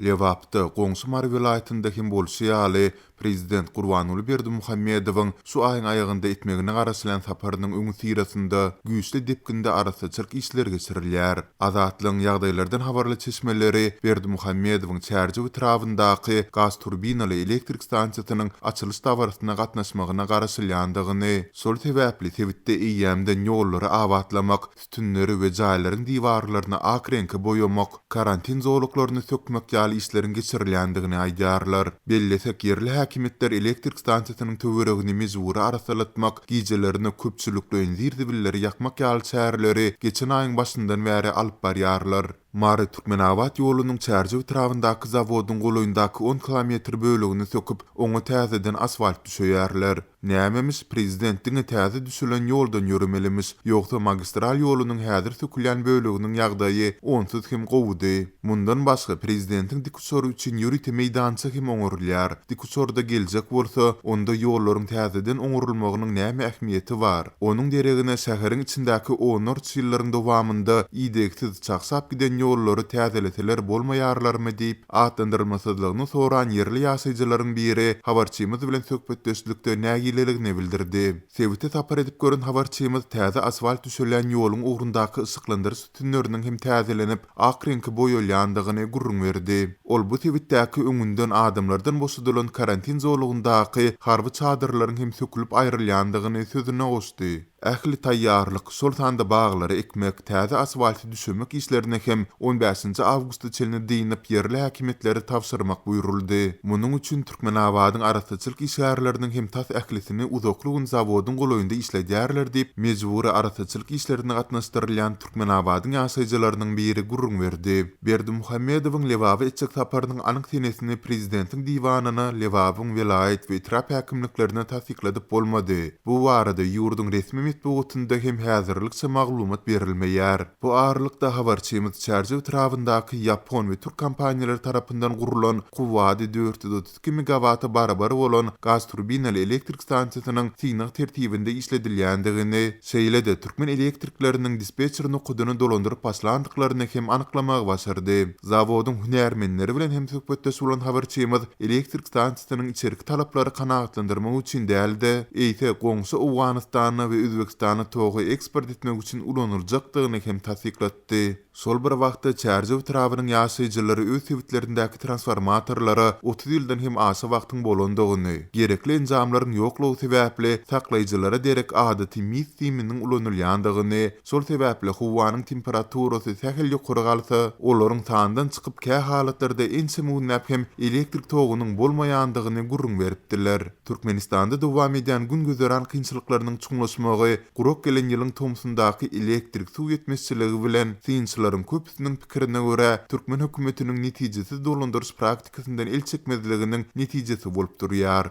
Lebapda, goňşy Mary welaýatynda hem bolşy ýaly, prezident Gurbanguly Berdimuhamedowyň şu aýyň aýagynda etmegine garaşylýan saparynyň öňüsyrasynda güýçli depginde arassaçylyk işleri geçirilýär. Azatlygyň ýagdaýlardan habarly çeşmeleri Berdimuhamedowyň Çärjew etrabyndaky gazturbinaly elektrik stansiýasynyň açylyş dabarasyna gatnaşmagyna garaşylýandygyny, şol sebäpli sebitde eýýämden ýollary abatlamak, Sütünleri we jaýlaryň diwarlaryny ak reňke boýamak, karantin zolaklaryny sökmek ýaly işleriň geçirilýändigini aýdýarlar. Bellesek, ýerli häkimiýetler elektrik stansiýasynyň töweregini mejbury arassalatmak, gijelerine köpçülikleýin zir-zibilleri ýakmak ýaly çäreleri geçen aýyň başyndan bäri alyp barýarlar. Mary-Türkmenabat ýolunyň Çärjew etrabyndaky zawodyň golaýyndaky on kilometr bölegini söküp, oňa täzeden asfalt düşeýärler. Nämemiş, prezident diňe täze düşülen ýoldan ýöremelimiş, ýogsa magistral ýolunyň häzir sökülýän böleginiň ýagdaýy onsuz hem gowudy. Mundan başga, prezidentiň dikuçary üçin ýörite meýdança hem oňarylýar. Dikuçarda geljek bolsa, onda ýollaryň täzeden oňarylmagynyň näme ähmiýeti bar? Onuň deregine şäheriň içindäki onlarça ýyllaryň dowamynda idegsiz çagşap giden ýollary täzeleseler bolmaýarlarmy diýip, atlandyrylmasyzlygyny soran ýerli ýaşaýjylaryň biri habarçymyz bilen söhbetdeşlikde nägileligini bildirdi. Sebite sapar edip gören habarçymyz täze asfalt düşelýän ýoluň ugrundaky yşyklandyryş sütünleriniň hem täzelenip, ak reňke boýalýandygyny gürrüň berdi. Ol bu sebitdäki öňünden adamlardan boşadylan karantin zolagyndaky harby çadyrlaryň hem sökülip aýrylýandygyny sözüne goşdy. Ähli taýýarlyk, şol sanda baglary ekmek, täze asfalty düşemek işlerine hem on bäşinji awgusta çenli dynyp, ýerli häkimiýetlere tabşyrmak buýruldy. Munuň üçin Türkmenabadyň arassaçylyk işgärleriniň hem tas ählisini uzakly gün zawodyň golaýynda işledýärler diýip, mejbury arassaçylyk işlerine gatnaşdyrylýan Türkmenabadyň ýaşaýjylarynyň biri gürrüň berdi. Berdimuhamedowyň Lebaba etjek saparynyň anyk senesini prezidentiň diwanyna, Lebabyň welaýat we etrap häkimliklerine tassykladyp bolmady. Bu barada ýurduň resmi metbugatynda hem häzirlikçe maglumat berilmeýär. Bu aralykda, habarçymyz Çärjew etrabyndaky ýapon we türk kompaniýalary tarapyndan gurlan kuwwady 432 megawata barabar bolan gazturbinaly elektrik stansiýasynyň synag tertibinde işledilýändigini, şeýle-de türkmen elektrikleriniň dispetçer nokadyny dolandyryp başlandyklaryny hem anyklamagy başardy. Zawodyň hünärmenleri bilen hem söhbetdeş bolan habarçymyz elektrik stansiýasynyň içerki talaplary kanagatlandyrmak üçin däl-de, eýse goňşy Owganystana we Özbegistana togy eksport etmek üçin ulanyljakdygyny hem tassyklatdy. Şol bir wagtda, Çärjew etrabynyň ýaşaýjylary öz sebitlerindäki transformatorlara 30 ýyldan hem aşa wagtyň bolandygyny, gerekli enjamlaryň ýoklugy sebäpli saklaýjylara derek adaty mis siminiň ulanylýandygyny, Şol sebäpli howanyň temperaturasy sähel ýokary galsa, olaryň sandan çykyp kä halatlarda ençeme günläp hem elektrik togunyň bolmaýandygyny gürrüň beripdiler. Türkmenistanda dowam edýän gün-güzeran kynçylyklarynyň çuňlaşmagy gurak gelen ýylyň tomsundaky elektrik suw ýetmezçiligi bilen, synçylaryň köpüsiniň pikirine görä, türkmen hökümetiniň netijesiz dolandyryş praktikasyndan el çekmezliginiň netijesi bolup durýar.